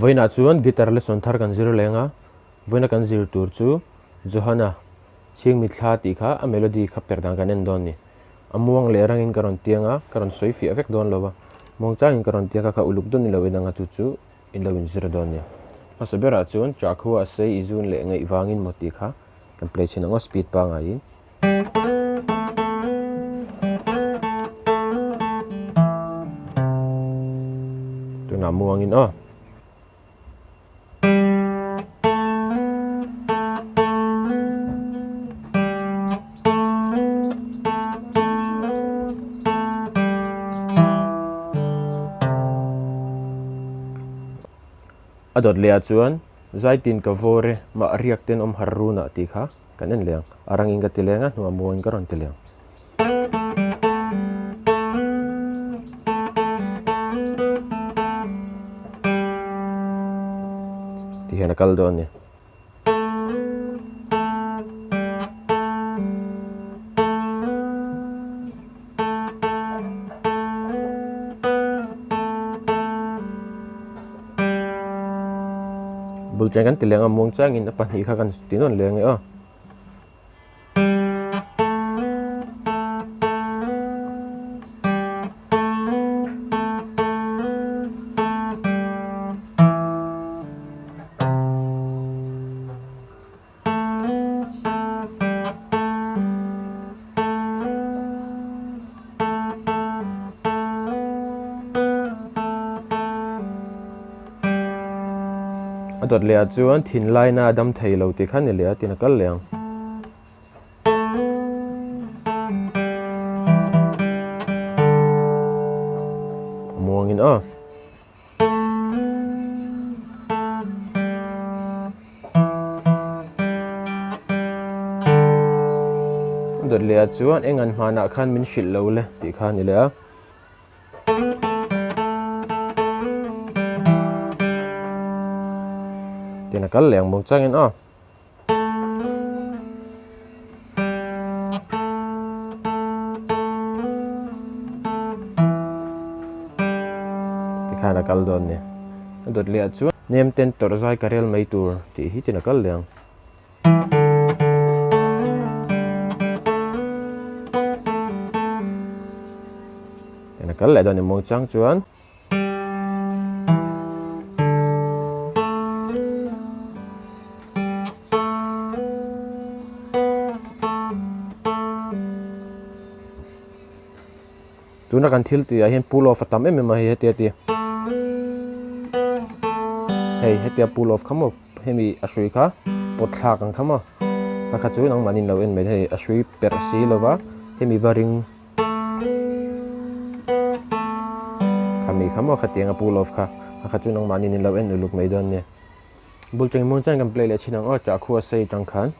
Vawiinah chuan guitar lesson thar kan zir leng a, vawiina kan zir tur chu Johana chhing mitthla tih kha a melody kha per dan kan en dawn a ni. A muang leh rangin ka rawn tiang a, ka rawn sawi fiah vek dawn lo a, muang changin ka rawn tiang kha kha uluk dawn ni lo in anga chu chu in lo inzir dawn a ni. Hmasa berah chuan Chahkhua a sei i zun leh ngaih vangin maw tih kha kan play chhin ang aw speed pangaiin. Tunah muangin aw. A dawt leh ah chuan zaitin ka vawr e mah riak ten awm har run ah tih kha. Kan en leng. A rangin ka ti leng a, hnuah muangin ka rawn ti leng. Ti hian a kal dawn a ni. Bul chen kan ti leng a muang changin a pahnih kha kan ti nawn leng e aw. A dawt leh ah chuan thinlaina a dam thei lo tih kha ni leh a tin a kal leh ang. A muangin aw. Dawt leh ah chuan eng an hmanah khan min hrilh lo le tih kha a ni leh a. Tin a kal leh ang bawk changin aw. Tikhan a kal dawn ni. A dawt leh ah chuan nem ten tawrh zai ka rel mai tur tih hi tin a kal leh ang. Tin a kal leh dawn ni muang chang chuan. Tuna kan thil tih ah hian pull off a tam em em a hei hetia ti hei hetia pull off kha maw hemi a hrui kha pawt thlak ang kha maw kha kha chu nangmahni in lo en mai hei a hrui perh si lova hemi va ring Khami kha maw khatiang a pull off kha a kha chu nangmahni in lo en uluk mai dawn nia. Bul cheng hmun chuan kan play leh thin ang aw tah khua sei tang khan.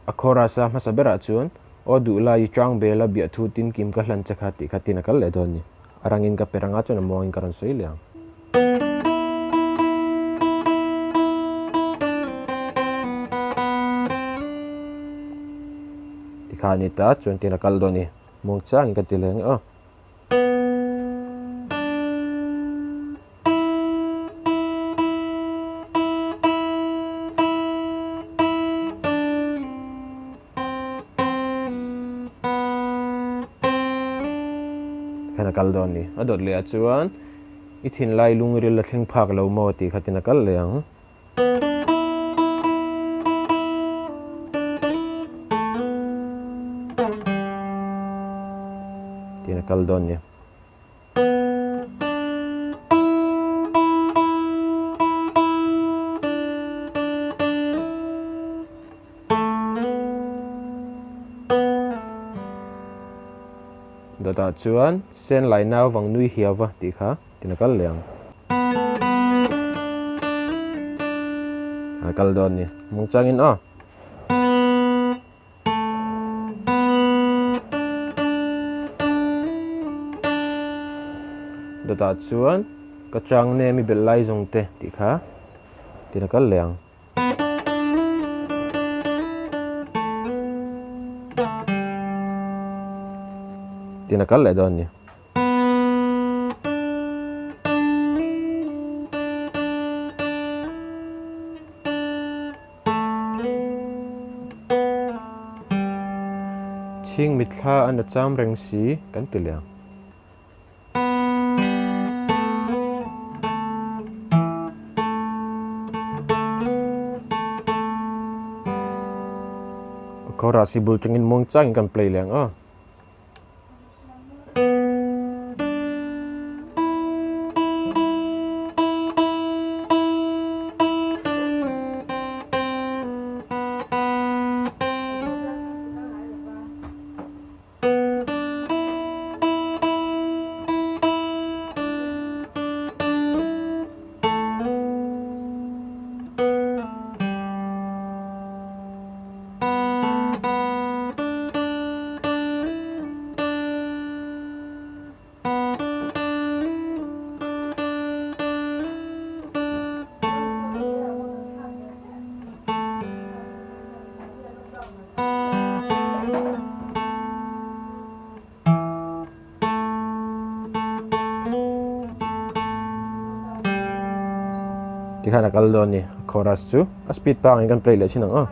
A chorus a hmasa berah chuan Aw duh lai i chang bel a biah thu tin kim ka hlan che kha tih kha tin a kal leh dawn ni. A rangin ka per anga chuan a muangin ka rawn sawi leh ang. Tikha a ni ta chuan tin a kal dawn i muang changin ka ti leh ang e aw. Tikhan a kal dawn ni. A dawt leh ah chuan i thinlai lungril a thleng phak lo maw tih khatin a kal leh ang. Tiin a kal dawn nia. Dawtah chuan sen lai nau vang nui hiau va tih kha tiin a kal leh ang. A kal dawn nia. Mungchangin aw. Dawtah chuan ka chang nem i belh lai zawng te tih kha tiin a kal leh ang. Tiin a kal leh dawn a ni. Chhing mitthla a na cham reng si kan ti leh ang. Chorus hi bul tangin muang changin kan play leh ang aw. Tikhan a kal dawn ni chorus chu a speed pangin kan play leh thin ang aw.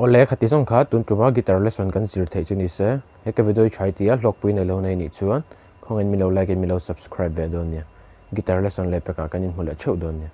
Awle, khati zawng kha tun tuma guitar lesson kan zir theih chu ni se, he ka video hi tha i ti a, hlawkpui nei lo nei nih chuan khawngin min lo like in min lo subscribe ve dawn nia. Guitar lesson leh pekah kan inhmu leh theuh dawn nia.